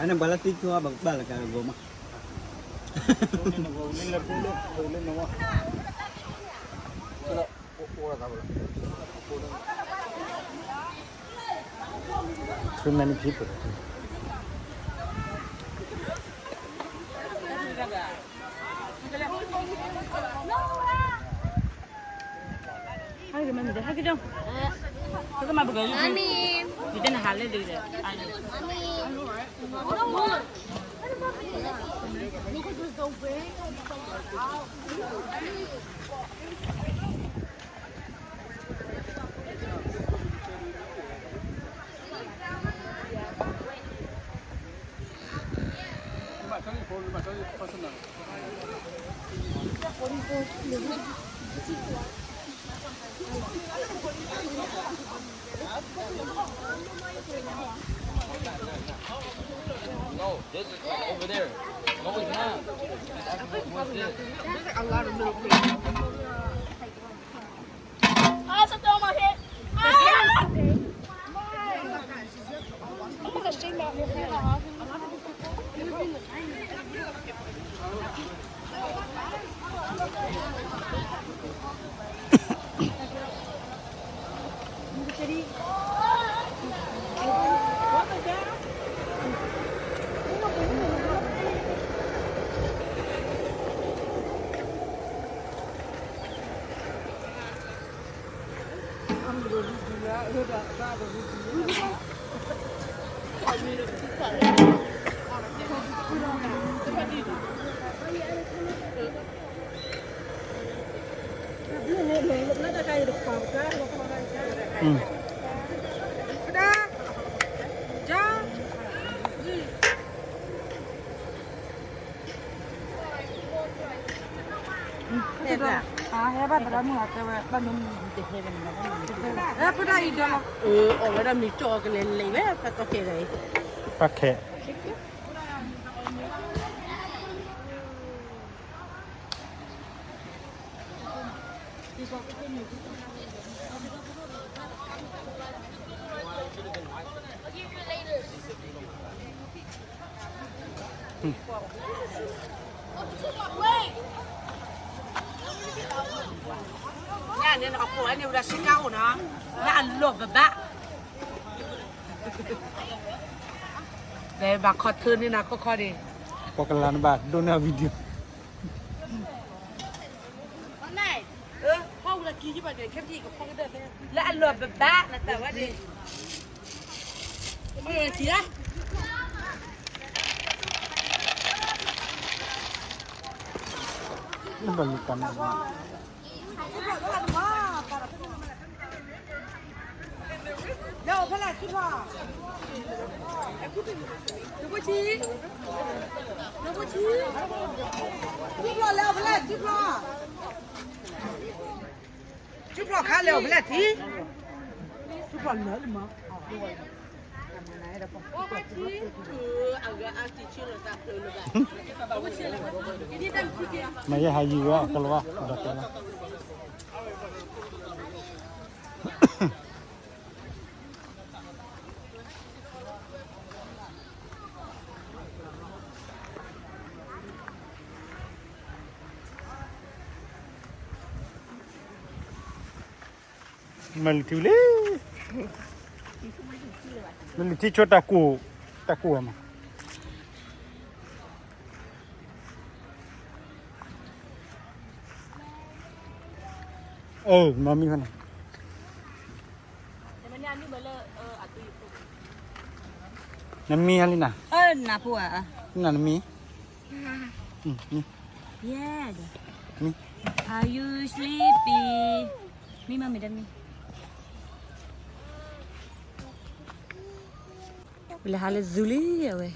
နဘၣ်လၢသံကွၢ်ဘၣ်လၢကဂီၤမး. Too many people. Mommy. Mommy. No, this is over there. No, it's not. There's like a lot of little places.အဝဲဒၣ်မံၤကၠီကလဲၤလဲၤဝဲ ပှၤကဲဂၤအံၤ ပှၤခဲ ညၣ်န့ၣ်အကိးန့ၣ်ဝဲဒၣ်စံကၢ်အိၣ်နီၤ, လၢအလီၢ်ဘၣ်ဘၣ်, ဘၣ်ခီထၢန့ၢ်နၤခီခီန့ၣ်, ပှၤကလၤနဘၣ်ဒိၣ်န့ၢ်အ video. လၢအလီၢ်ဘၣ်ဘၣ် နတၢ်ဝဲန့ၣ်, ဘၣ်လူၤတၢ်မၤ လဲၤအိၣ်ဖဲလဲၣ် ထံဖျီၣ်, နဖိဆံး, နဖိဆံး, ထံဖျီၣ်လဲၤအိၣ်ဖဲလဲၣ် ထံဖျီၣ်, ထံဖျီၣ်ခါလဲၤအိၣ်ဖဲလဲၣ်ထံ, ထံဖျီၣ်လၢလၢမး မ့ၢ်ယဟးယံၤဝဲအကလီၤဘၣ် ဒီးကလီၤ မ့ၢ်လံထံလံ, မ့ၢ်လံထံဆိ တၢ်ကူၣ်ဝဲမး, အၢ မၤမံဖဲန့ၣ်, နမံဟါလံနၤ, နဖိဧါ, နမံ, Are you sleepy? မံမ့ၢ်မ့ၢ်တမံ, လဲၤဟးလၢ zoo လံအဝဲ,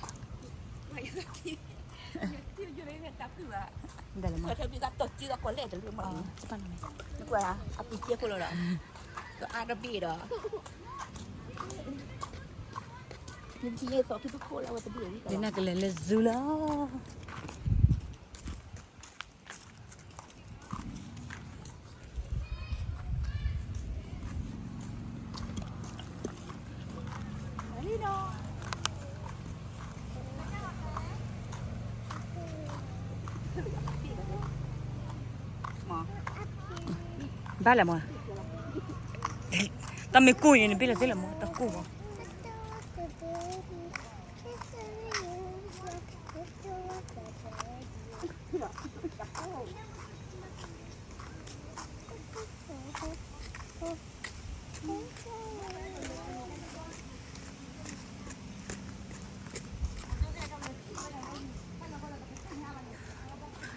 ဒ်လဲၣ်မး, အပူၤကဲဖိလီၤဒီး, အါတဘ့ၣ်ဒီး, ဒ်နကလဲၤလၢ zoo လီၤ. လံနီၤ, ဘၣ်လဲၣ်မး, တၢ်မ့ၢ်ကိၢ်န့ၣ် နဘ့ၣ်လီၤသ့လီၤမး, တၢ်ကိၢ်မး.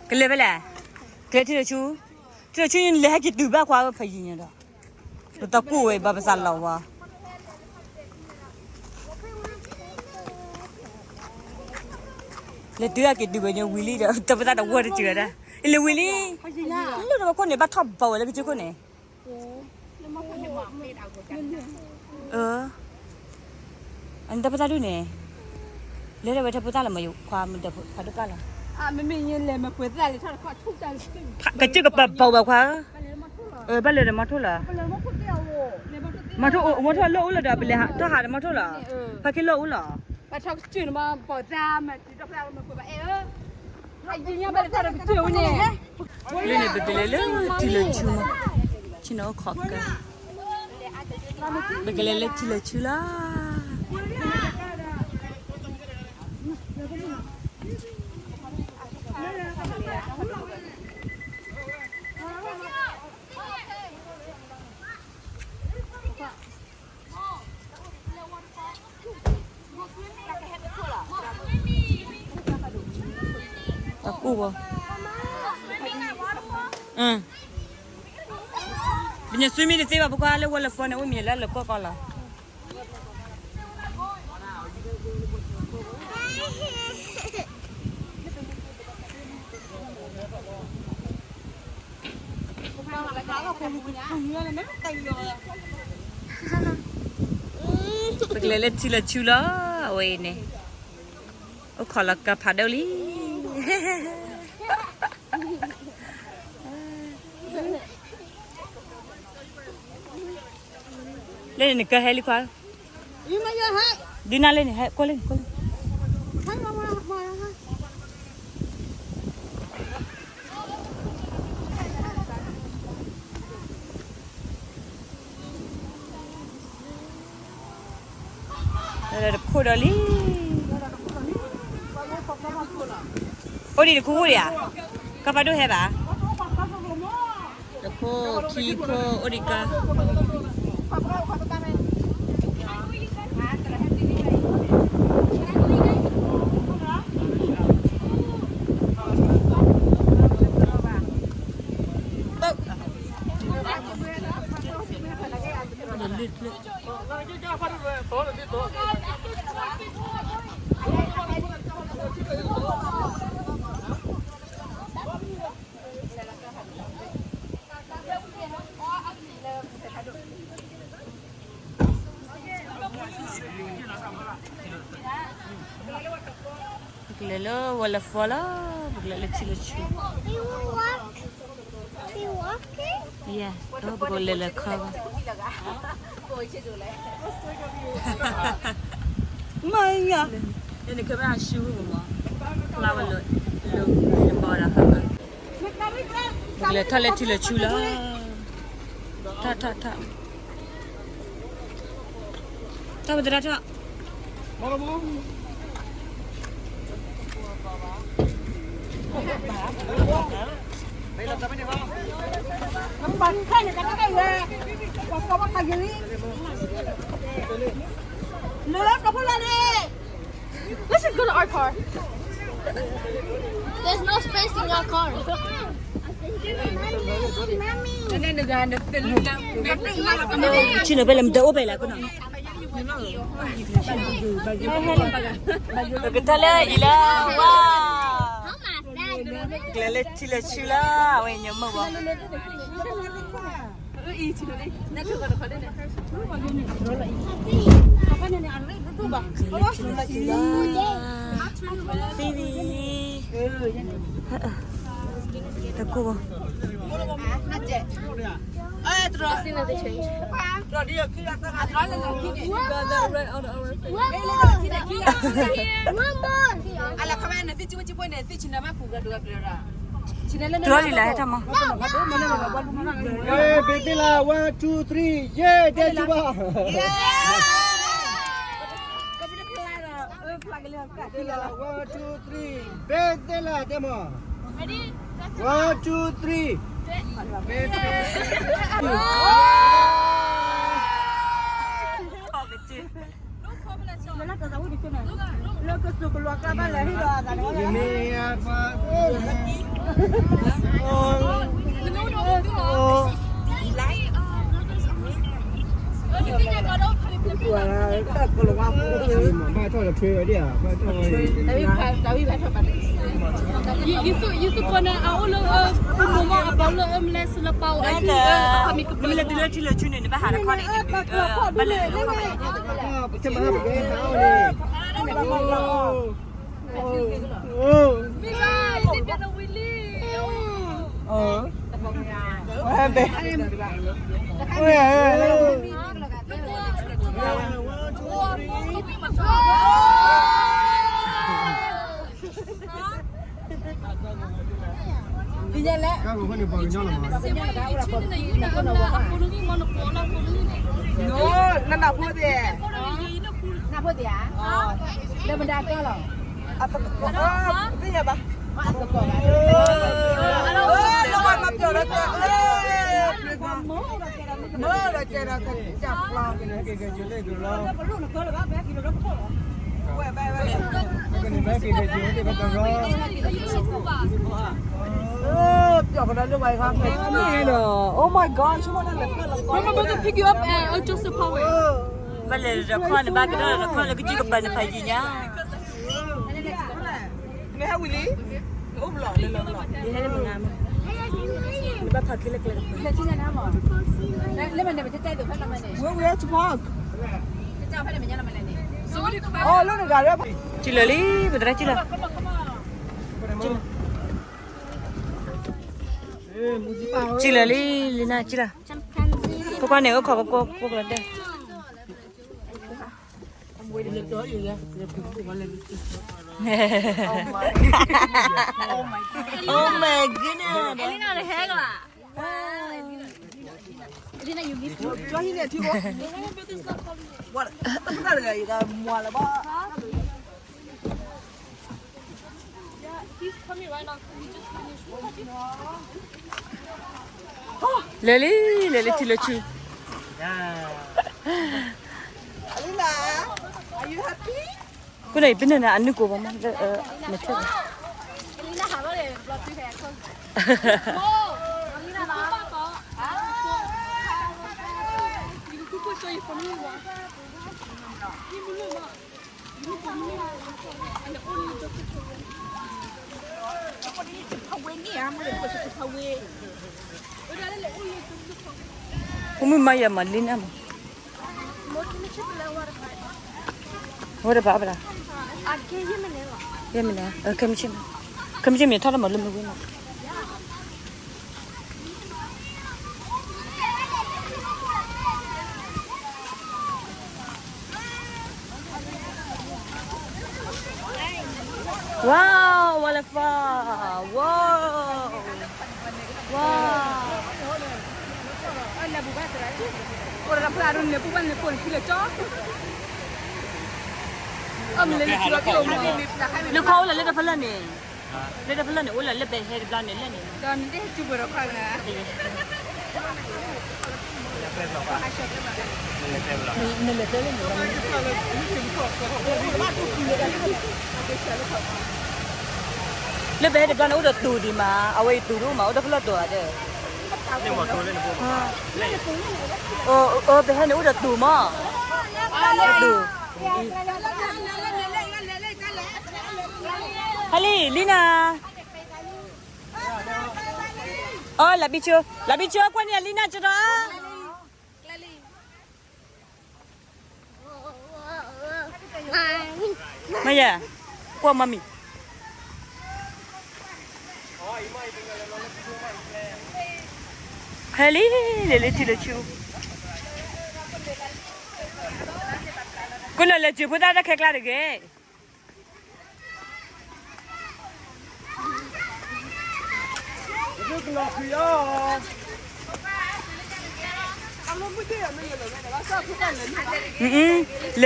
ကလဲၤဖဲလဲၣ်, ကလဲၤထံလီၤဆူ, ထံလီၤဆူန့ၣ် လဲၤဟဲက့ၤတုၤဘၣ်ခွါဖးယံၤညါဒီး, ပတၢ်ကိၢ်ဝဲဘၣ်ပသးလီၤဝဲ လဲၤတုၤအက့ၤတုၤဝဲန့ၣ်ဝံၤလံဒီး တၢ်ပသးတဝီတစံးဝဲဒၣ်, လဲၤဝံၤလံ, လၢတဝီခိၣ်န့ၣ် ဘၣ်ထီၣ်ဘၣ်ဝဲလၢကစၢၢ်ခိၣ်န့ၣ်, အတၢ်ပသးဒုးန့ၣ်, လဲၤလၢဝဲထဲဖိသၣ်လၢမ့ၢ်ခွါမ့ၢ်ဒီးခွါဒိၣ်ပၢ်လီၤ, မ့မ့ၢ်လဲၤမ့ၢ်ပှဲၤသၣ်လံထီၣ်တခီၣ်ထူၣ်တၢ်, ကစၢၢ်ကပာ်ဘၣ်ဝဲခွါ, ဘၣ်လဲၤဒီးမီထိၣ်လီၤ, မီထိၣ်လၢအိၣ်လီၤဒီး ပလဲၤထီၣ်ဟးဒီးမီထိၣ်လီၤ, ဖးခ့လီၢ်အိၣ်လီၤ. လၢန့ၣ် ပကလဲၤလၢထံလီၤဆူ, ဆ့ၣ်နီၤအိၣ်ခိးကါ, ပကလဲၤလၢထံလီၤဆူလီၤ. တၢ်ကိၢ်ဘၣ်, ပညစူမံတသ့ဘၣ် ပကွၢ်လၢ waterfall န့ၣ် အိၣ်မံၤလၢလၢကီၢ်ကီၢ်လီၤ. ပကလဲၤလၢထံလီၤဆူလီၤ, အဝဲအံၤန့ၣ်, အိၣ်ခိးလီၤကါဖးဒိၣ်လံ. လၢန့ၣ်နကဟဲလံခွါ, ဒုးနၢ်လၢန့ၣ် ဟဲကွၢ်လၢန့ၣ်, ကွၢ်လၢန့ၣ်. တခိၣ်ဒီးလံ, အိၣ်ဒံးတခိၣ်အိၣ်ဒံးဧါ, ကါဖးဒိၣ်ဟဲဘၣ်, တခိၣ်ခံခိၣ်အိၣ်ဒံးကါ. ပကလဲၤလၢ waterfall လီၤ, ပကလဲၤလၢထံလီၤဆူ, ယဲ, ပကလဲၤလၢခီဘၣ်, မ့ၢ်ယၤ, လၢနကဘၣ်ဟးဆူမး, ကျါဝဲလၢ, လၢဘီဒၣ်ဃီဘၣ်. ပကလဲၤထီၣ်လၢထံလီၤဆူလီၤ, ထီၣ်ထီၣ်ထီၣ်, ထီၣ်ပသရၣ်ထီၣ်. လၢတၢ်ဖိလၢ်န့ၣ်, Let's just go to our car. There's no space in our car. ဆ့ၣ်နီၤဖဲလဲၣ် မတအိၣ်ဖဲလဲၣ်, ပကထီၣ်လၢအံၤလၢဝါ, ပကလဲၤလၢထံလီၤဆူလီၤ, အဝဲညမုၢ်ဘၣ်. တကိၢ်ဘၣ်. တုၤလီၤလံလၢဟဲထီၣ်မး. ဘ့ၣ်သ့ၣ်လၢ one two three ယဲၢ် ဒဲကဘၣ်. ဘ့ၣ်သ့ၣ်လၢ one two three ဘ့ၣ်သ့ၣ်လၢတဲမး. One two three ဘ့ၣ်သ့ၣ်လၢ ယသုကိးန့ၣ် အအိၣ်လၢ ပမိၢ်မး အပၢ်လၢ အမလဲစလပၤ အမလဲတုၤလၢထံလၢ ဆူန့ၣ် နဘၣ်ဟးတခီန့ၣ် ဘၣ်လဲၤလၢခီၣ်ဖံးန့ၣ် နနၢ်ဖိသ့ၣ်, နၢ်ဖိသ့ၣ်ဧါ, လၢမတၤကီၢ်လီၤ, သ့ၣ်ညါဘၣ်, မၤပျီၢ်ဒီးကဲ, မၤပျီၢ်ဒီးကဲဒီးကစၢ်ပျီ, ပျီၢ်ကဒီးလၢဝဲခါ, Oh my God, ဆိကမိၣ်န့ၣ်လဲၤဖျၢၣ်လီၤ, Mama, I'm gonna pick you up at Joseph Parkway. ဘၣ်လဲၤတခီန့ၣ် ဘၣ်ကဒီးတခီလၢကစုကပၤန့ၣ်ဖးယံၤညါ, နဟဲဝံၤလံ, နအိၣ်ဘျီၣ်လၢလီၤ, ယဟဲလၢမုၢ်နၤမး, နဘၣ်ဖးခဲလၢာ်ကျဲ, လၢမနုၤမး, ဝဲဝဲတဖၣ်, စံၣ်လၢာ်လံ, ပသရၣ်စံၣ်လၢာ်, စံၣ်လၢာ်လံ, လံနၤစံၣ်လၢာ်, ဖိခွါန့ၣ်အိၣ်ခိးကကိးကိးကလီၤဒဲး, Oh my goodness. Elena, the heck, la? Elena, you miss me? Yeah, he's coming right now. He just finished. လဲၤလံ, လဲၤလံထံလၢဆူ, Elena, are you happy? ကနၣ်အံၤ ပနၢ်န့ၣ် အနုၢ်ကိးဘၣ်မး လၢမဲာ်ထၢၣ်ဘၣ်, ဖိမုၣ်မၤယၤမၤလံနၢ်မး, ဝဲတဘၣ်ဘၣ်, ယဲမ့ၢ်န့ၣ်, ခဲမုၢ်ဆ့ၣ်မ့ၢ်, ခဲမုၢ်ဆ့ၣ်မ့ၢ်ထီၣ်တမၤလၢမ့ၢ်ဝဲမး, ဝါ, waterfall, ဝါ, ဝါ, အိၣ်ဒီးဖျါဒိၣ်န့ၣ် ပူၤဘၣ်န့ၣ် ပိာ်န့ၣ်ထံလၢကၠီ, အမ့ၢ်လဲၤလၢထံလီၤကၠီ, လၢခီအိၣ်လၢလၢတဖျၢၣ်န့ၣ်, လၢတဖျၢၣ်န့ၣ် အိၣ်လၢလၢဘဲဟဲတဘျီန့ၣ်လဲၣ်န့ၣ်, ဒီးနတဟဲစူၤပှဲၤဒီးခီဂၤ, လၢဘဲဟဲတဘျီန့ၣ် အိၣ်ဒီးတူၤဒံးမး, အဝဲအံၤတူၤဒိၣ်မး အိၣ်ဒီးဖျၢၣ်တူၤဧါဒဲး, အၢ ဘဲဟဲန့ၣ်အိၣ်ဒီးတူၤမး, တူၤ, ဟဲလံ လံနၤ, အၢ လၢဘံဆိ, လၢဘံဆိ ကွၢ်န့ၢ်လံနၤကဒီး မယၤ, ကွၢ်မၤမံၤ, ဟဲလံ, လဲၤလၢထံလၢဆူ, ကနၣ်လဲၤစၢၤဖိသၣ်တၢ်ခဲကျါတဂ့ၤ. လ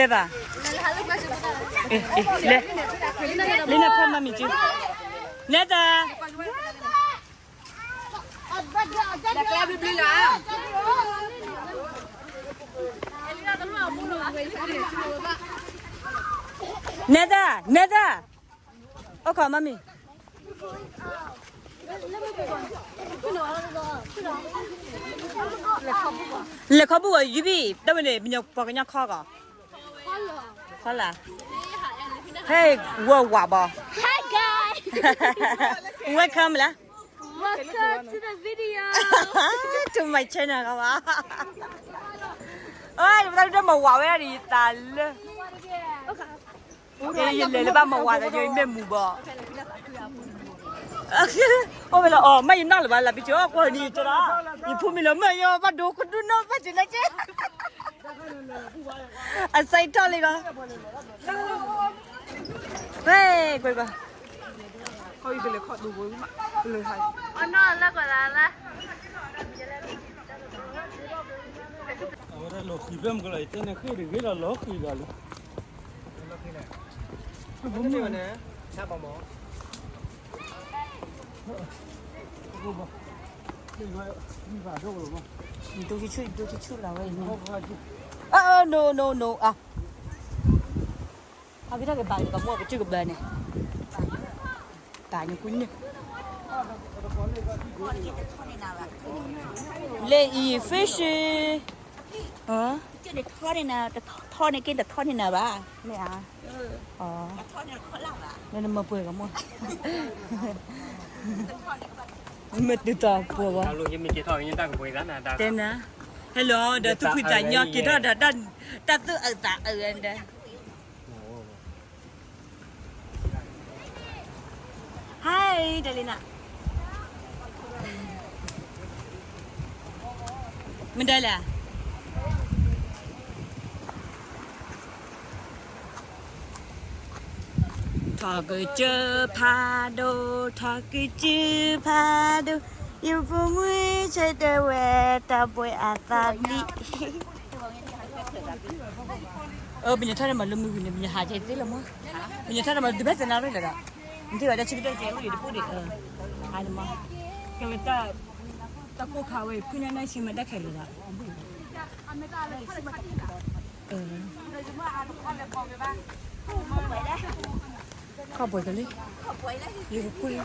ဲၤဘၣ်, လဲၤ, လဲၤနဖဲမၤမံၤက့, နဲသး, နဲသး, နဲသး, အိၣ်ခိးမၤမံၤ, လဲၤခီဘူၣ်အီၤ ယူဘံၣ်, တဝဲန့ၣ် ပှၤကညီခီကီး, ခီလာ်, ဟဲ, ဝဲဝးဘၣ်, Hi guys, welcome လၢ, welcome to the video, to my channel ကဘၣ်, အၢ တၢ်မၤဝးဝဲဒၣ်ဒီးယသးလၢ ယလဲၤလၢဘၣ်မၤဝးဒီး ယမ့ၢ်မူဘၣ်, အိၣ်ဝဲလၢအီၤ မ့ၢ်ယနီၣ်လၢၤဘၣ် လၢပကၠီကွၢ်နံၤကၠီဒီး, ယဖိမုၣ်လၢမ့ၢ်ယီၤ ဘၣ်ဒိကဒုနီၣ်ဘၣ်က့ၤလၢက့ၤ, အစံးထီၣ်လံဒီး, ဟဲ, ကွၢ်ကွၢ်, ခီၣ်အံၤကလဲၤခီၣ်ဒိဘိမး, ကလဲၤဟး, အနီၢ်လၢကလါလၢ အဝဲဒၣ်လီၤဃံၤဖဲမုၢ်ကလီၤ ယတဲန့ၣ်ဃ့တဂ့ၤဒီးလီၤဃံၤဒီးလံ, ဒိကဆူၣ်ဒိကဆူၣ်လီၤဝဲ, အၢ no no no အၢ, အဂ့ၢ်တၢ်ကဘၣ်ကမူၣ်ကစၢၢ်ကဘၣ်န့ၣ်, တၢ်ညါကွံန့ၣ်, လၢအံၤ fish, ထီန့ၣ်, ထီန့ၣ်က့တထီန့ၢ်နၤဘၣ်, မ့ၢ်ဧါ, နမၤပှဲၤကမူၣ်, မ့ၢ်တုၤတီၤပှဲၤဘၣ်, တဲနၤ, ဟဲလီၤဒီးသူၣ်ဖှံသးညီက့ၤထီၣ်ဒီး တၢ်သူၣ်အုးသးအုးဒီး Hi Delina, မ့ၢ်ဒၢလဲၣ်, ထီၣ်ကစၢၢ်ဖးဒိၣ် ထီၣ်ကစၢၢ်ဖးဒိၣ်, ယဖိမုၣ်ဆၢတဲဝဲ တၢ်ဘှဲအသးလံ, အၢ ပညထီၣ်န့ၣ်မၤလၢမုၢ်ဂံၢ်န့ၣ် ပညဟးကဲသ့လီၤမး, ပညထီၣ်န့ၣ်မၤဒုးဘၣ်သနာ်ရ့ၣ်လၢၤဒီး, နထံၣ်ဘၣ်တၢ်ဆံကတၢၢ်ကဲအိၣ်ဒံးတပူၤဒံး, အါန့ၣ်မး, ကဲဝဲတၢ်ကိၢ်ခါဝဲ ဖုညါနၢ်ဆံမ့ၢ်တၢ်ခဲလၢာ်ဒီး, ခီၣ်ပှဲၤကလံ, ယကကွၢ်,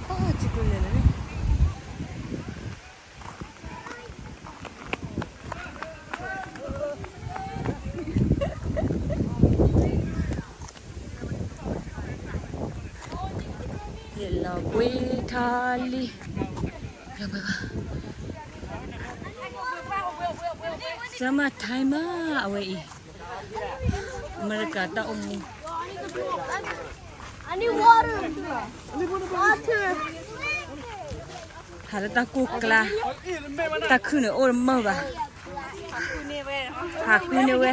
အစံးကျိၤလဲၤလၢၤန့ၣ် ယလီၤကွံာ်ထီၣ်လံ, summer time မး အဝဲအံၤ, အမဲရကၤတၢ်အိၣ်မူ ဟးလၢတၢ်ကိၢ်ကျါ, တၢ်ခုၣ်န့ၣ်အိၣ်တမုာ်ဘၣ်, ဟးဃုန့ၢ်ဝဲ,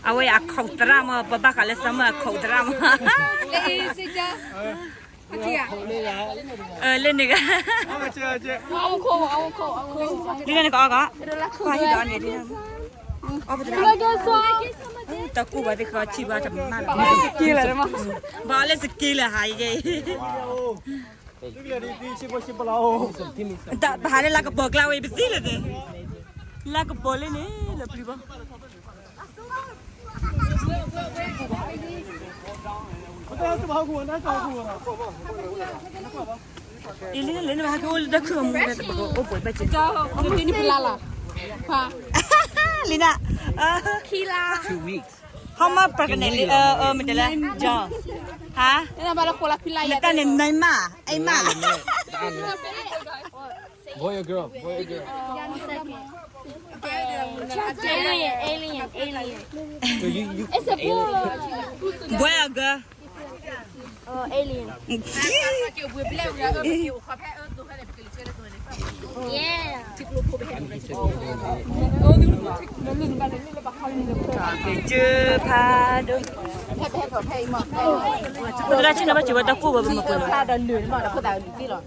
အဝဲအခိးသရၣ်မး ပဘၣ်ဃးလၢ summer အခိးသရၣ်မး, လၢန့ၣ်ဂၤ, လၢန့ၣ်ကအီၣ်ကီး, ကွၢ်ဟံၣ်ဒီးန့ၣ်, တၢ်ကိၢ်ဘၣ်သ့ၣ်ဃီဆံးဘၣ်တမၤလီၤ, ဘၣ်လၢစက့လၢဟးယဲ, ပဟးလၢလါကပီၤကျါဝဲ ပသံလၢၤသ့, လါကပီၤလၢန့ၣ် လၢပျံၤဘၣ် အံၤလံန့ၣ်လၢနဘၣ်ဟးက့ၤအိၣ်လၢတၢ်ခုၣ်အမူဒီး တဘိအိၣ်ပှဲၤဘၣ်က့ၤ, လံနၤ, ဟီမး pregnant လံ, မတၤလဲၣ်, John, ဟါ, နတၢ်န့ၣ် နမး, အမး, Boy or girl? Boy or girl? Alien, alien, alien. So you, you It's a boy. Boy or girl? Oh, alien. ဟ က့ၤကၢဖးဒိၣ်, ပသရၣ်ဆ့ၣ်နီၤဘၣ်စံးဝဲတၢ်ကိၢ်ဘၣ်ပမၤပှဲၤလီၤ.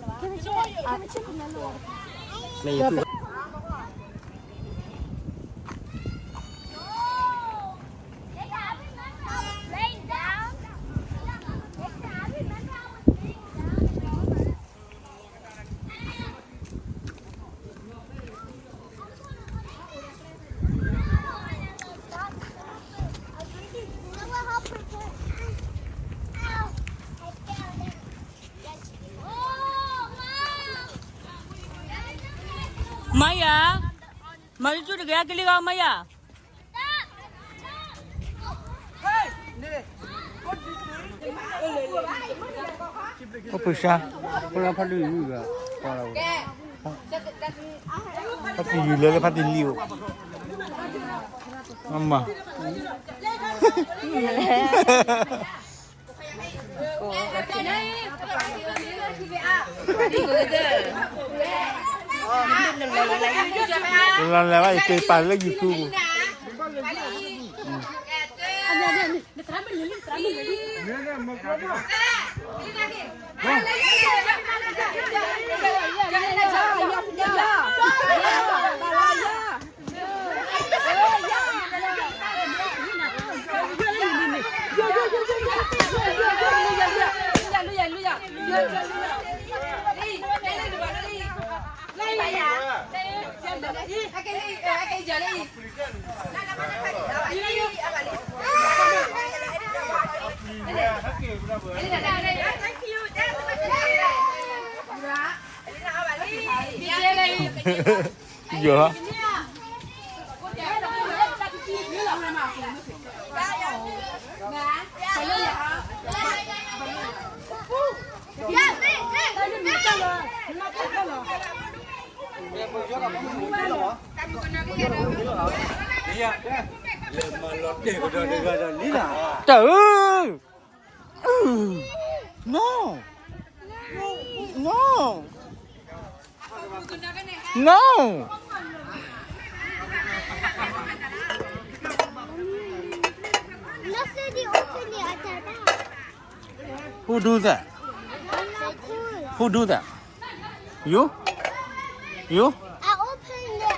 Maya, Maya, မၤလၢကၠူတကယၤကလံၤဂီၤ Maya. အိၣ်ဖုဆါ, ဖုလၢဖါဒုးယုၢ်ဂၤ, ဖါတံၢ်ယုၢ်လၢလၢဖါတံၢ်လံၣ်အိၣ်, အမၤ လီၤလၢ်ဘၣ် ယက့ၤပာ်လၢ YouTube ပူၤ. ယီၤ, တၢ်ဧၢ, no, no, no. Let's see the open the other. Who do that? Who do that? You? You? I open it.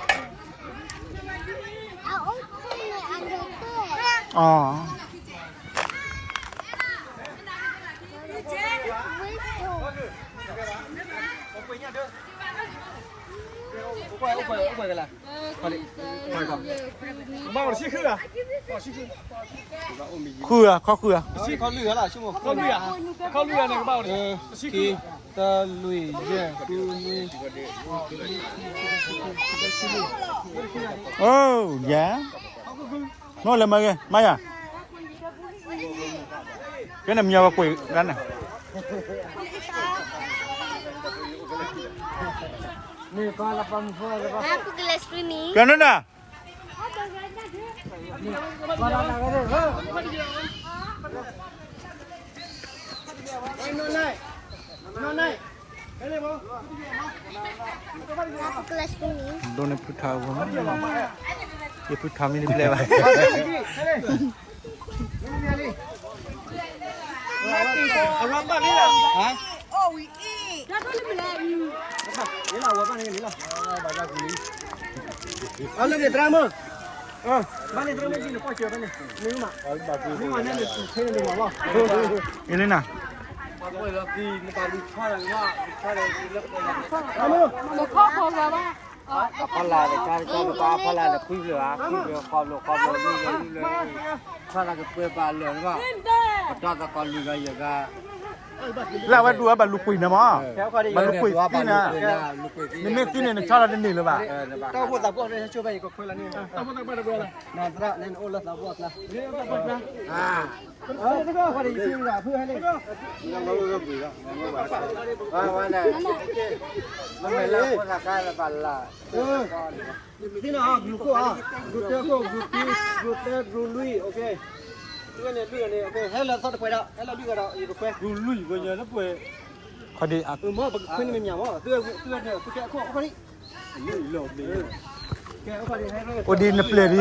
I open it and the door. Oh. With door. ဃုဧါ, ခီဃုဧါ, ခီလွံၢ်ဧါ, တၢ်လွံၢ်ယဲၢ်ဃုနွံ, အိၣ်ယဲၢ်, နီၢ်လဲၤမၤဂ့ၤ မၤယၤ, ကဲန့ၣ်မညီပကွံာ်ဒၣ်န့ၣ်, ကဲန့ၣ်ဒၣ် ဒိးန့ၢ်ဖုထးအဂီၢ်, ယဖုထးမ့ၢ်တပျဲဘၣ်, အလၢန့ၣ်သရၣ်မုၣ်, ဘၣ်န့ၣ်သရၣ်မုၣ်, မ့ၢ်မး, မ့ၢ်မးန့ၣ်, အဖီလာ်တခါတခါတခါ အဖီလာ်တခွံဖျၢၣ်ဘၣ်, ခွံဖျၢၣ် ဃိးဖျၢၣ် ဃိးဖျၢၣ် လွံၢ်ဖျၢၣ် လွံၢ်ဖျၢၣ်, ခွါသးကပှဲၤပာ်လၢာ်တဘၣ်, ပတီၢ်သကိးလွံၢ်ဂၤယဲၢ်ဂၤ, လၢအဝဲဒိၣ်ဝဲဘၣ်လူၤကွံာ်န့ၣ်မး, ဘၣ်လူၤကွံာ်သံန့ၣ်, နမ့ၢ်သံန့ၣ် နဆီလီၤတန့ၢ်လၢၤဘၣ်. တၢ်အိၣ်ဖှိၣ်သးပှၢ်န့ၣ် ဆိဘၣ်ယကခွဲးလီၤန့ၣ်, နသရၣ်န့ၣ် နအိၣ်လၢသးပှၢ်အကျါ, သ့ၣ်နီၣ် group ခိၣ်ဧါ, group တၢခိၣ် group ခံ, group သၢခိၣ် group သၢ group လွံၢ်, ဂၤန့ၣ် လွံၢ်ဂၤန့ၣ် ဟဲလီၤသီတပှဲၤဒီး ဟဲလီၤလွံၢ်ဂၤဒီး ယကခွဲး, group လွံၢ်ဂၤညါလၢပှဲၤ, ခီဒံး, မ့ၢ်ပကခွဲးန့ၣ်မ့ၢ်မ့ၢ်မး, သုဝဲန့ၣ် သုကဲအခိၣ် ခီဒံး အိၣ်ဒ်နပျဲၢ်ဒ်,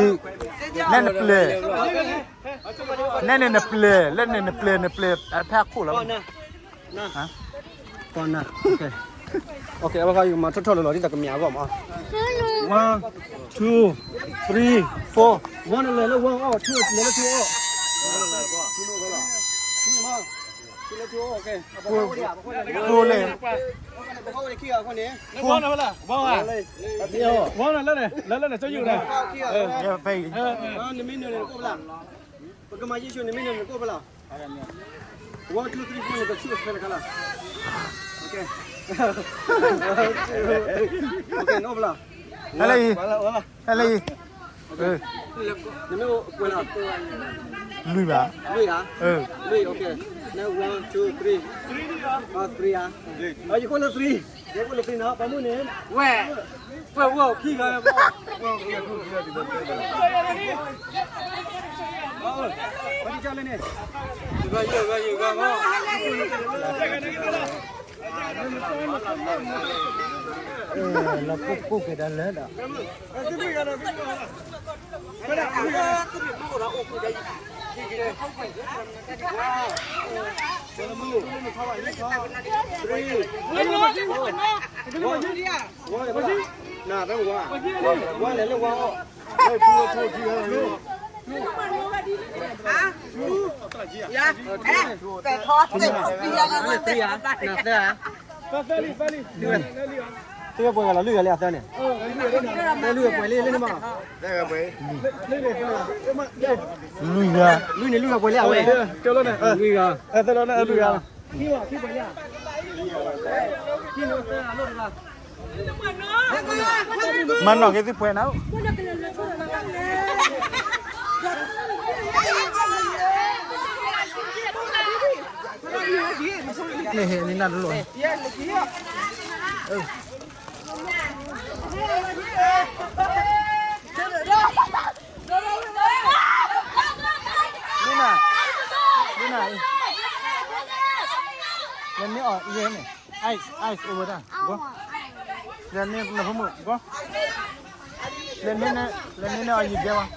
နဲနပျဲၢ်, နဲန့ၣ်နပျဲၢ်, လၢန့ၣ်နပျဲၢ် နပျဲၢ် နပျဲၢ် ဖဲအခိၣ်လီၤ. ကီနၤ, ကီနၤ, အဝဲခီယကမၤထီၣ်ထီၣ်လီၤလီၤ ဒ်သိးကမၠးအဂီၢ်မး. One, two, three, four. One နလဲၤလၢ one အီၣ်, two လဲၤလၢ two အီၣ်, two လဲၤလၢ two အီၣ်, two လဲၤ, ပဃီဝဲဒၣ်ခံဂၤအဃိန့ၣ်, ဝီနလၢန့ၣ် လၢလၢန့ၣ် ကယူၢ်န့ၣ်, နမ့ၢ်နုာ်န့ၣ် နကိၣ်ဖဲလဲၣ်, ပကမၤယ့ၢ်ဆူ နမ့ၢ်နုာ်န့ၣ် နကိၣ်ဖဲလဲၣ်. One, two, three, four န့ၣ် ကဆူၣ်ဖဲလဲၣ်ခါလီၤ. နအိၣ်ဖဲလဲၣ်, ဟဲလၢအံၤ, နမ့ၢ်ကွဲးလီၤ, လွံၢ်ဘၣ်, လွံၢ်ဧါ, လွံၢ်, one, two, three, three ဧါ, ယကွဲးလၢ three, ယကွဲးလၢ three နီၤ, ပှၤမုၣ်န့ၣ်, ဝဲ, ဝဲဝဲခံဂၤ, ပှၤကလဲန့ၣ်, လၢကိၣ်ကိၣ်က့ၤတၢ်လၢဒီး သၢပှဲၤဂၤလီၤ လွံၢ်ဂၤလၢအသၢန့ၣ်, သၢပှဲၤလံလၢန့ၣ်မး, လွံၢ်ဂၤ, လွံၢ်န့ၣ်လွံၢ်ဂၤပှဲၤလံအဝဲ, လွံၢ်ဂၤ, လွံၢ်ဂၤ, မၤနီၣ်က့ၤသုပှဲၤနၤ, န့ၣ်နၤတလိၣ် Luna, Luna, let me, oh, let me. Ice, ice over there. Go. Let me, no, go. Let me, let me know you get one.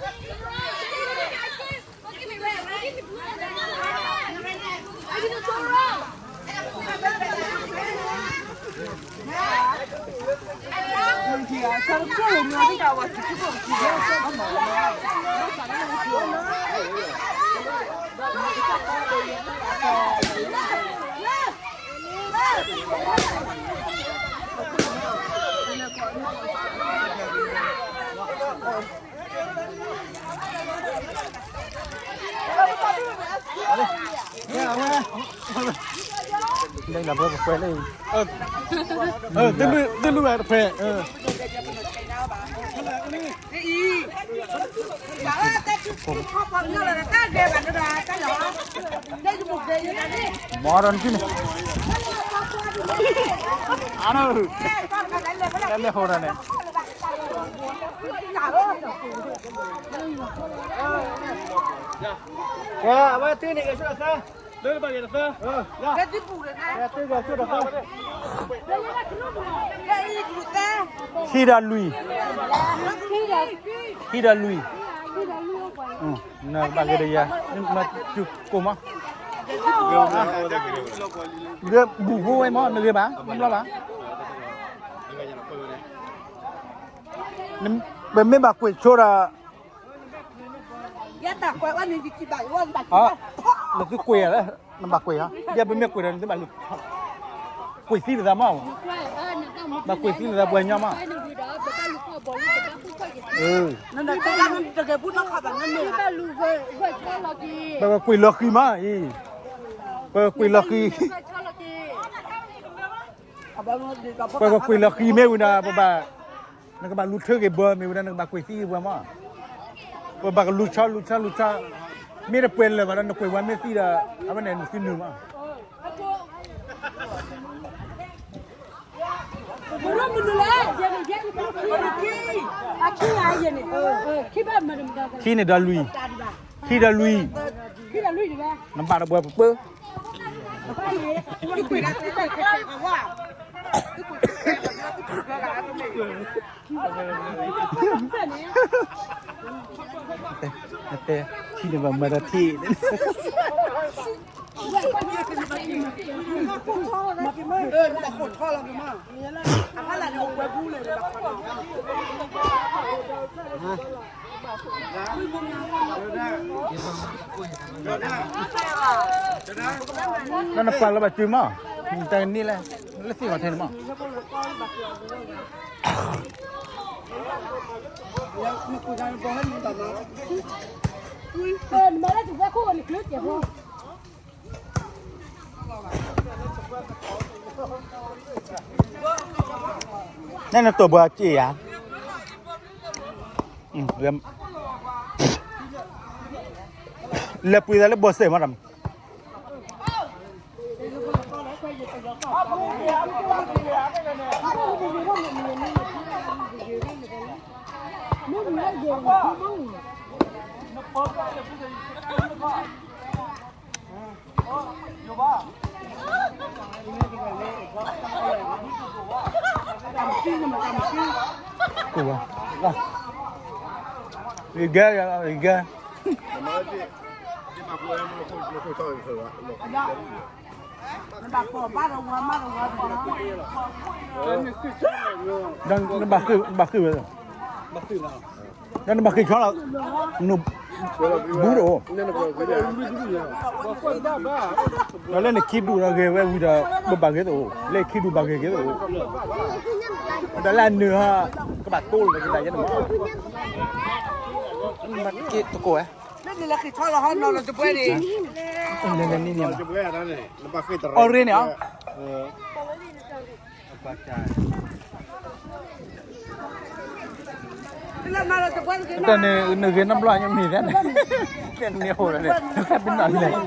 ဒ်လၢပှဲၤပှဲၤလၢ, သုလုၢ်ဝဲတဖဲ, မီၤဒီးနထံၣ်န့ၣ်, အါ, လဲၤလဲၤဟိဒၣ်န့ၣ်, ကဲ, အဝဲသ့ၣ်န့ၣ် ကဲဆိတသၢ, လၢတဘၣ်ကဲတသၢ, သ့ၣ်ကဲဆိတသၢ, ခံဒီးလွံၢ်, ခံဒီးလွံၢ်, နဘၣ်ဂ့ၤဒီးယၤ, မၤစူကိၢ်မး, ဂ့ၤဘူၣ်ဖိဝဲမး နဂ့ၤဘၣ် နဘျီဘၣ်, ပမ့ၢ်ဘၣ်ကွံာ်ဆိဒီး နသုကွံာ်ဧါ, နဘၣ်ကွံာ်ဧါ, ယဲပမ့ၢ်ကွံာ်ဒီးနသုဘၣ်လူၤ, ကွံာ်သံလိာ်သးမး, ဘၣ်ကွံာ်သံလိာ်သးပှၤညီမး, ပကကွံာ်လီၤဃံၤမးအံၤ, ပကကွံာ်လီၤဃံၤ, ပကကွံာ်လီၤဃံၤမ့ၢ်ဝံၤဒီး ပဘၣ် နကဘၣ်လူၤထၢက့ၤဘၢမ့ၢ်ဝဲဒၣ် နကဘၣ်ကွံာ်သံပှၤမး, ပဘၣ်ကလူၤဆီလူၤဆီလူၤဆီ, မ့ၢ်တပှဲၤလၢာ်ဘၣ်ဒီး နကွံာ်ဝဲမ့ၢ်သံဒီး အဝဲန့ၣ်နသုနုာ်မး, ခံန့ၣ်ဒီးလွံၢ်, ခံဒီးလွံၢ်, နဘၣ်တဘှဲပပၢ တဲ, ထံၣ်န့ၣ်ဘၣ်မၤတၢ်ထံၣ် နနပာ်လီၤဘၣ်စုမး, နတၢ်ကန့ၢ်လဲၣ်, လၢသ့ၣ်ဂီၤထဲန့ၣ်မး. နနတိၢ်ဘၣ်စ့ၢ်ဧါ, လဲၤပှ့ၤသးလၢဘီၣ်စဲးမးတမး. ကိၢ်ဝါ, ဂ့ၤဂဲ, ဂ့ၤဂဲ. နဘၣ်ဃ့ၢ်ဝဲ, ဒီးနဘၣ်ဃ့ၢ်ဆီလီၤ, နဘူးတအိၣ်, ဒီးလၢနခံဒူၣ်ဒီးဂဲၤဝဲဝံၤဒီး ဘၣ်ဂဲၤသအိၣ်, လၢခံဒူၣ်ဘၣ်ဂဲၤဂဲၤသအိၣ်, ဒီးလၢအနုာ်ဟီ ကဘၣ်တိၢ်လီၤက့ၤသးယဲန့ၣ်မး, က့ၤသကိးဝဲ, န့ၣ်, အီၣ်ရ့န့ၣ်, တၢ်န့ၣ် နဂ့ၤနီတဘျီညါမ့ၢ်ဒ်န့ၣ်, တၢ်န့ၣ်အိၣ်လီၤန့ၣ်, ပနၢ်လဲၣ်,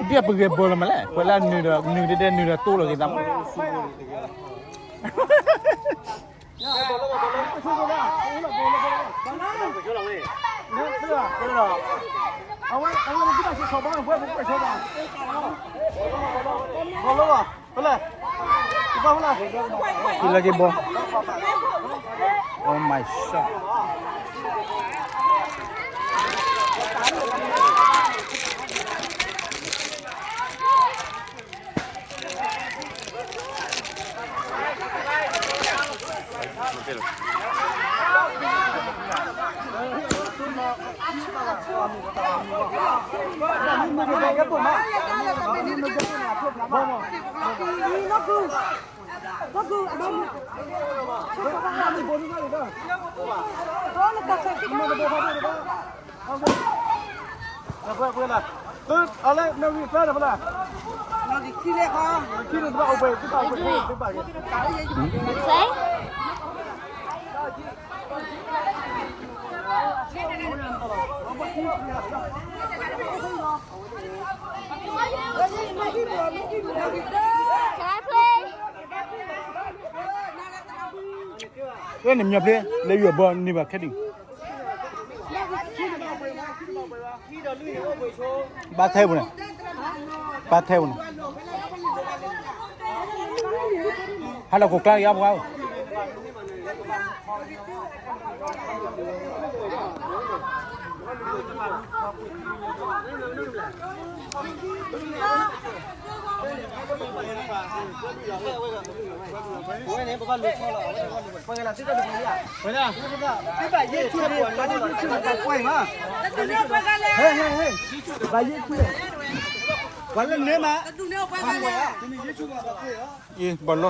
ဒီးဒ်ပဂဲၤဘၢလီၤမးလဲၣ်, ပှၤလၢအနုာ်ဒီး နုာ်ဒဲဒဲနုာ်ဒီးတိၢ်လီၤက့ၤသးမး. ဖီလၢက့ၤဘီ, Oh my shot. ဝဲန့ၣ်မညီဖျ့ လၢယွၤဘီန့ၢ်ဘၣ်ခဲဒံး ဘၣ်ထဲပူၤန့ၣ်, ဘၣ်ထဲပူၤန့ၣ်, ဟးလီၤကိးကျါက့ၤအီၤပှၤဧၢ. ဘၣ်လၢန့ၣ်မး, အ့ ဘၣ်လီၤ. သုကဘၣ်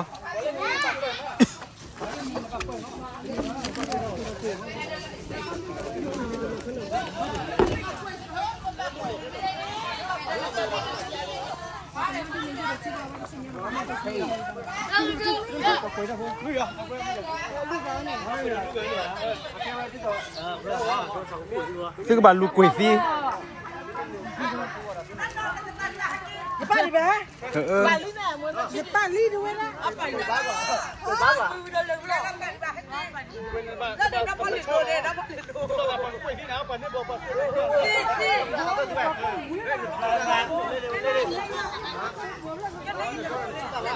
လူၤကွံာ်သံ, ယပၢ်လံတဝဲဒၣ်, လၢနပၢ်လံတဝဲဒၣ်.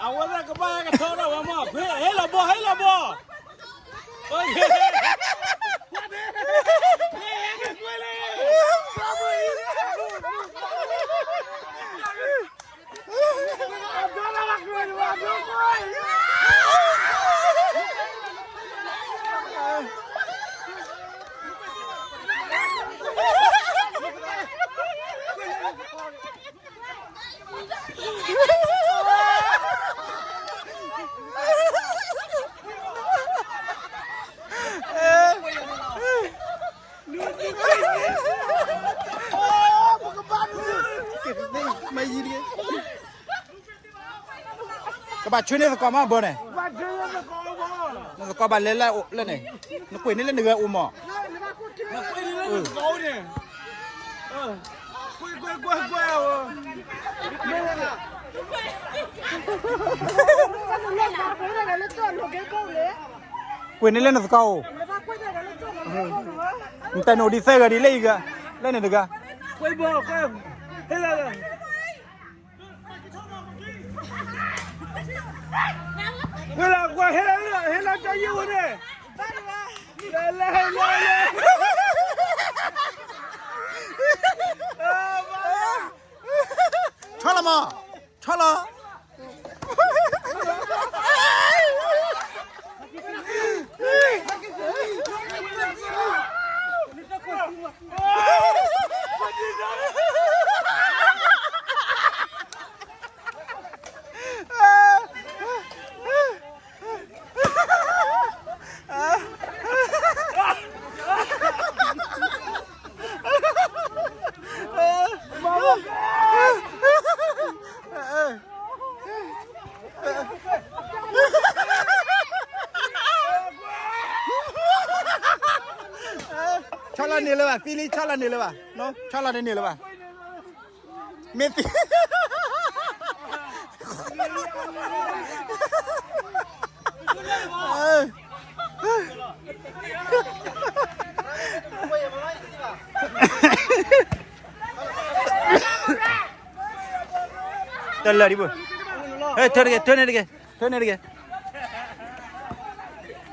အဝဲဒၣ်ကဘၣ်ကထီထီၣ်ဝဲမး, ဟ့ၣ်လီၤဘီ, ဟ့ၣ်လီၤဘီ. ကဘၣ်ဆွ့န့ၢ်သကိးမးဘၢန့ၣ်, နသကိးဘၣ်လဲၤလၢန့ၣ်, နကွံာ်န့ၢ်လၢနဂဲၤအိၣ်မး. ကွံာ်န့ၢ်လၢနသကိးအိၣ်, နတၢ်နအိၣ်ဒ်သၢဂၤဒ်လဲၣ်အံၤဂၤ, လၢန့ၣ်တဂၤ. ဝဲလၢကွၢ်ဟဲလၢ ဟဲလၢတၢ်ယိၣ်ဝဲန့ၣ်, လၢ လၢ လၢ လၢ ဆီလီၤမး, ဆီလီၤ. ဆီလီၤန့ၢ်လၢၤဘၣ်, ဖံလံ ဆီလီၤန့ၢ်လၢၤဘၣ်, ဆီလီၤန့ၢ်လၢၤဘၣ်. မ့ၢ်သံ တလၢာ်ဒံးဘိ, ဟဲ ထၢန့ၢ်တက့ၢ်, ထၢန့ၢ်တက့ၢ်, ထၢန့ၢ်တက့ၢ်,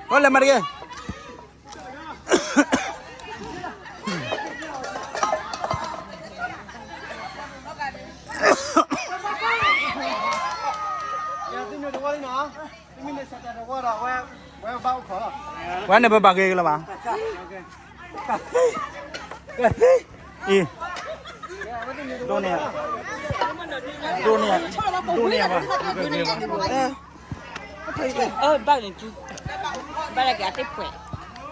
ထၢလဲၤမၤတက့ၢ်. ဝဲန့ၣ်ပဘၣ်ဂ့ၤကလီၤဘၣ်. အံၤ, ဒိၣ်န့ၢ်, ဒိၣ်န့ၢ်, ဒိၣ်န့ၢ်ဘၣ်. အၢ ဘၣ်န့ၣ်က, ဘၣ်လၢက့ၤအတ့ၢ်ပှဲၤ,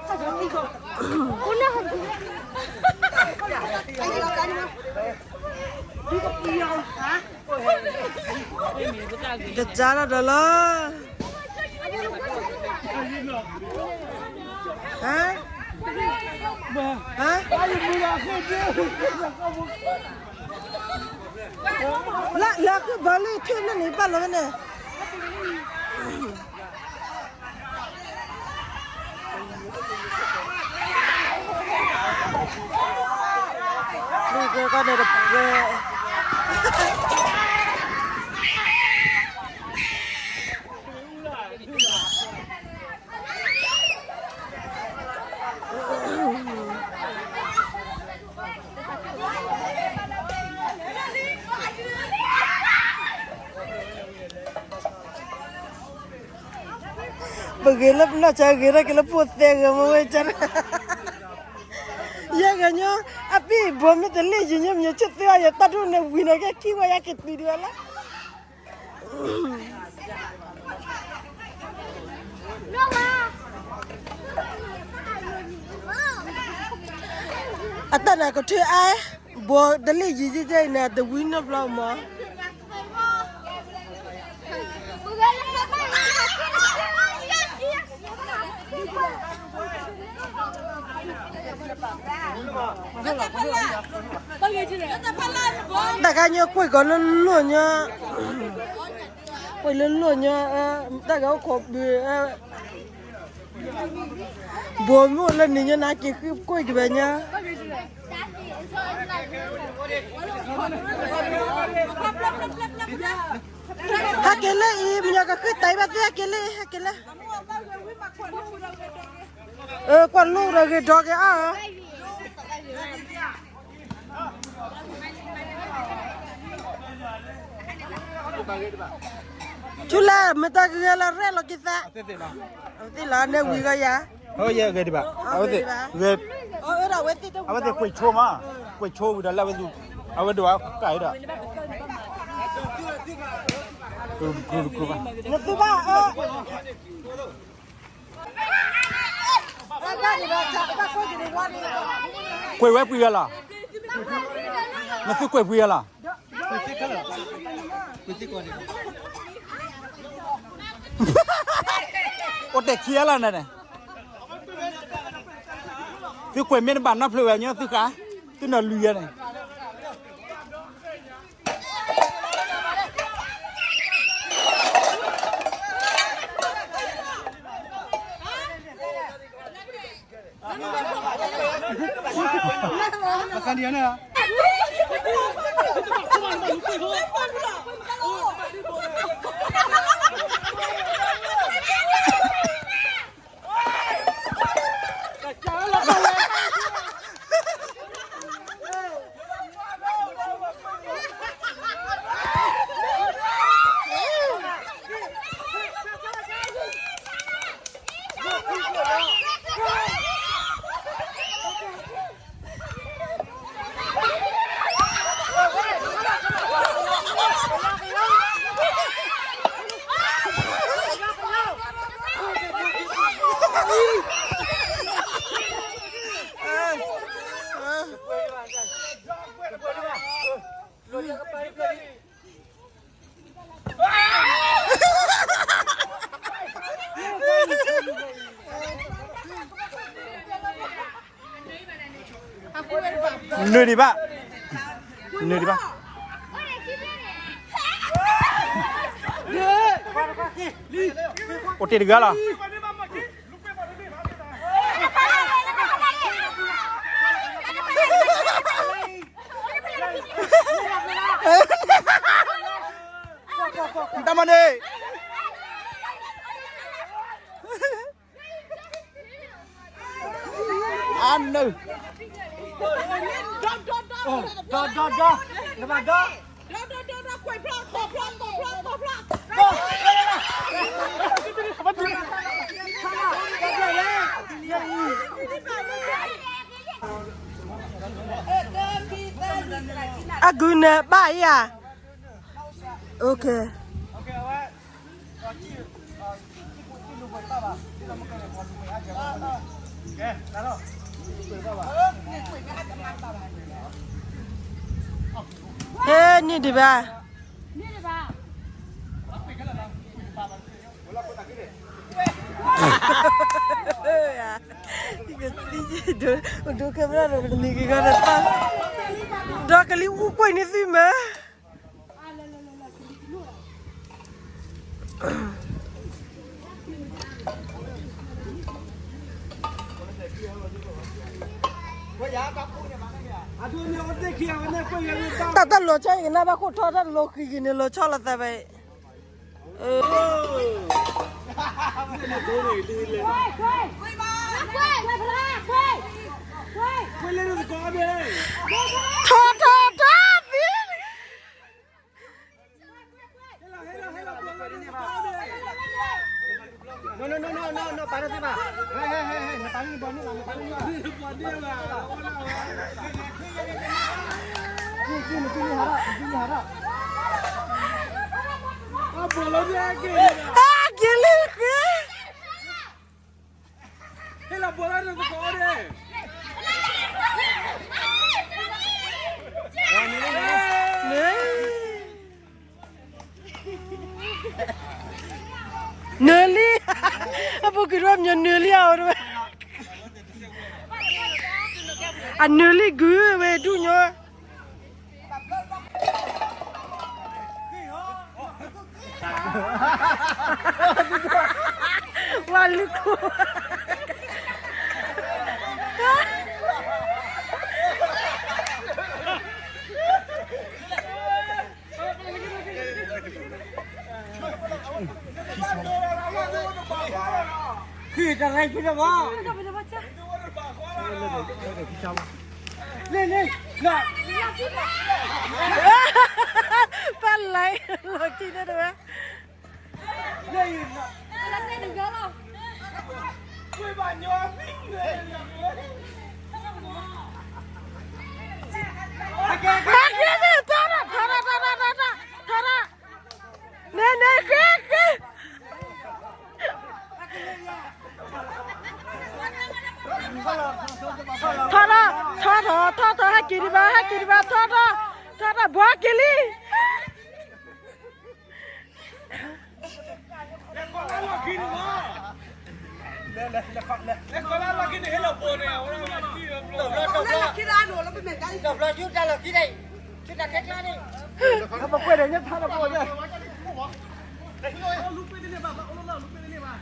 တကးထီၣ်ဒီးလီၤ. ဟါ, ဟါ, လၢ လၢကဘၣ်လၢထံၣ်လၢန့ၣ်ဘၣ်လီၤဝဲန့ၣ်. လံာ်ကဲကီၢ်န့ၣ်တပှဲၤ. ပဂ့ၤလၢပနီၢ်ဆါ ဂ့ၤထီၣ်က့ၤလၢဖိသဲဂၤမ့ၢ်ဝဲက, ယဲဂၤညီ, အပံၢ်ဘိမ့ၢ်တလ့ၣ်ယံၤညီမ့ၢ်ဆ့ၣ်သွဲအီၤ ယတၢ်ဒိၣ်န့ၣ်ဝံၤန့ၣ် ကဲခံဝဲယၤက့ၤတုၤဒံးဝဲလၢ အတၢ်န့ၣ်ကထၢအါ, ဘိတလ့ၣ်ယံၤယံၤန့ၣ် တဝံၤနီတဘျီမး. တၢ်ခါညီကွံာ်ကီးလိၣ်လိၣ်ညီ, ကွၢ်လၢလိၣ်ညါ, တၢ်ဂၤအိၣ်ခိးဘုး, ဘိမ့ၢ်အိၣ်လၢနံၤညါနၤက့ၤဃုကွၢ်ကဘဲညါ, ဟဲက့ၤလၢအံၤ မညီကဃုတၢ်အံၤဘၣ်သ့ ဟဲက့ၤလၢအံၤ ဟဲက့ၤလၢ ကွၢ်လိၣ်ဒီးဂ့ၤဒီးက့ၤအါ, ဆူလဲၣ် မတၤကဂဲၤလၢရဲၣ်လီၤက့ၤသး, သ့ၣ်လီၤ နဲဝံၤဂီၢ်ယၤ, အဝဲသ့ၣ်ဂဲၤဒံးဘၣ်, အဝဲသ့ၣ်ကွံာ်ဆိမး, ကွံာ်ဆိဝံၤဒီးလၢအဝဲသူ, အဝဲဒိးကၣ်အံၤဒီး, နသုဘၣ် ကွံာ်ဝဲပှံၤဂၤလီၤ, နသုကွံာ်ပှံၤဂၤလီၤ, အိၣ်တဲာ်ခံဂၤလီၤန့ၣ်, သုကွံာ်မ့ၢ်တဘၣ်နီတဖျၢၣ်ဝဲညီသုဃါ, သုနီၢ်လွံၢ်ဂၤန့ၣ် နုာ်ဒံးဘၣ်, နုာ်ဒံးဘၣ်, အိၣ်တ့ၢ်တဂၤလီၤ. တၢ်မၤန့ၣ် အနုာ် ဒီး ဒီး ဒီး ဒီး နဘၣ်ဒီး အဂုၤနဘၣ်ယၤ, ဟဲန့ၢ်ဒံးဘၣ်. ဒိကဲမရၢ်ဒီးနံၤက့ၤဂီၢ်ဒီးတၢ် ဒီးကလံၤအူကွံာ်န့ၢ်သုမ့ၢ် တၢ်တၢ်လီၤဆီအံၤကနၣ်ဘၣ်ခိၣ်ထီၣ် တၢ်လီၤဃံၤက့ၤန့ၣ် လီၤဆီလီၤသးဘၣ်. ထီၣ်ထီၣ်ထီၣ်သံ က့ၤလံဃ့ နၢၤလံ, အဖိခွါတဝဲ မညီနၢၤလံအီၤတဝဲ, အနၢၤလံဂုၤဝဲဒူၣ်ညီ. ဝါလူခိၣ် ပၢ်လဲၤလီၤခံန့ၣ်တဝဲ ဟဲက့ၤန့ၣ် ထီၣ်ထီၣ် ထီၣ်ထီၣ် ထီၣ်ထီၣ် ထီၣ်ထီၣ် န့ၣ်န့ၣ် က့ၤက့ၤ ထီၣ်ထီၣ် ထီၣ်ထီၣ် ထီၣ်ထီၣ် ဟဲက့ၤဒံးဘၣ် ဟဲက့ၤဒံးဘၣ် ထီၣ်ထီၣ် ထီၣ်ထီၣ် ဘှီက့ၤ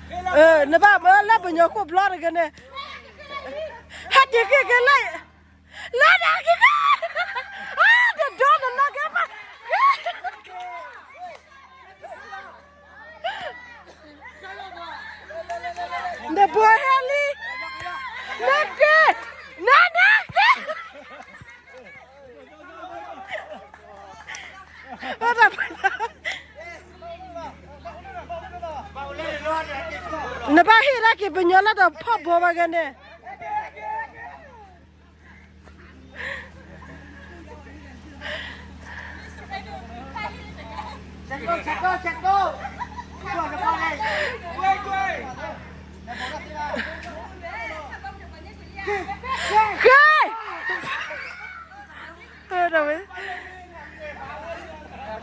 လံ နဘၣ်မၢလၢပညိၣ်ခိၣ်ဘျီတဂ့ၤန့ၣ် ဟဲက့ၤက့ၤက့ၤလၢ လၢဒၣ်က့ၤက့ၤ တဒိနနီၢ်ကဲပၢ် နဘိဟဲလံ နက့ၤ နနက့ၤ နဘၣ်ဟ့ၣ်ဒၣ်က့ၤပညိၣ်လၢတဖီၣ်ဘိမးဂ့ၤန့ၣ် ဃဲ